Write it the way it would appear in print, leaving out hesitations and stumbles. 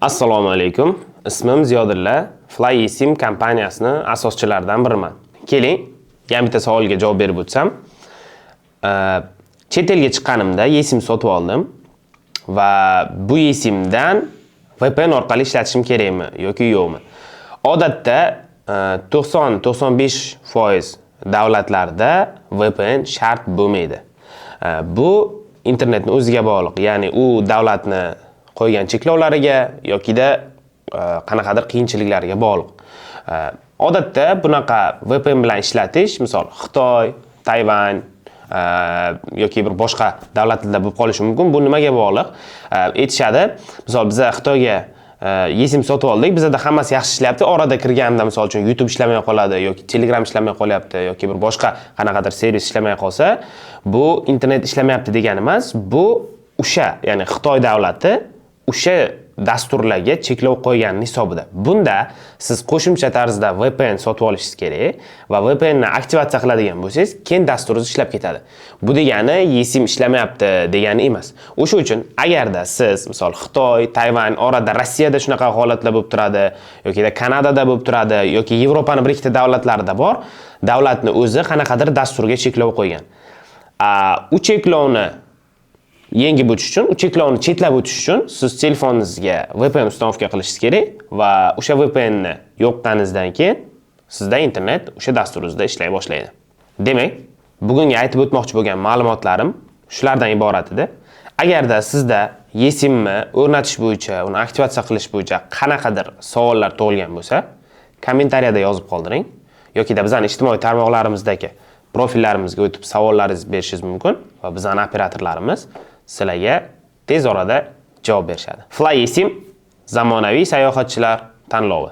Assalomu alaykum. Ismim Ziyodulla. Fly eSIM kompaniyasini asoschilaridan biriman. Keling, yana bitta savolga javob berib o'tsam. Chet elga chiqqanimda eSIM sotib oldim va bu eSIMdan VPN orqali ishlatishim kerakmi yoki yo'qmi? Odatda 90-95% davlatlarda VPN shart bo'lmaydi. Bu internetni o'ziga bog'liq, ya'ni u davlatni qo'ygan cheklovlariga yokida qanaqadir qiyinchiliklariga bog'liq. Odatda bunaqa VPN bilan ishlatish, misol, Xitoy, Tayvan yoki bir boshqa davlatlarda bo'lib qolishi mumkin. Bu nimaga bog'liq? Aytishadi, misol, biza Xitoyga eSIM sotib oldik, bizada hammasi yaxshi ishlayapti. Orada kirganimda, misol uchun, YouTube ishlamay qoladi yoki Telegram ishlamay qolyapti yoki bir boshqa qanaqadir servis ishlamay qolsa, bu internet ishlamayapti degani emas, bu o'sha, ya'ni Xitoy davlati o'sha dasturlarga cheklov qo'yganini hisobida. Bunda siz qo'shimcha tarzda VPN sotib olishingiz kerak va VPN ni aktivatsiya qiladigan bo'lsangiz, keyin dasturingiz ishlab ketadi. Bu degani eSIM ishlamayapti degani emas. O'sha uchun agarda siz, misol, Xitoy, Tayvan, orada Rossiyada shunaqa holatlar bo'lib turadi yoki Kanadada bo'lib turadi yoki Yevropani bir ikkita davlatlarida bor, davlatni o'zi qanaqadir dasturga cheklov qo'ygan. U cheklovni yengib o'tish uchun, u cheklovni chetlab o'tish uchun siz telefoningizga VPN установка qilishingiz kerak va o'sha VPN ni yoqqaningizdan keyin sizda internet o'sha dasturingizda ishlay boshlaydi. Demak, bugungi aytib o'tmoqchi bo'lgan ma'lumotlarim shulardan iborat edi. Agarda sizda eSIMni o'rnatish bo'yicha, uni aktivatsiya qilish bo'yicha qanaqadir savollar tug'ilgan bo'lsa, kommentariyada yozib qoldiring yokida bizning ijtimoiy tarmoqlarimizdagi profillarimizga o'tib savollaringizni berishingiz mumkin va bizning operatorlarimiz sizlarga tez orada javob berishadi. Fly eSIM, zamonaviy sayohatchilar tanlovi.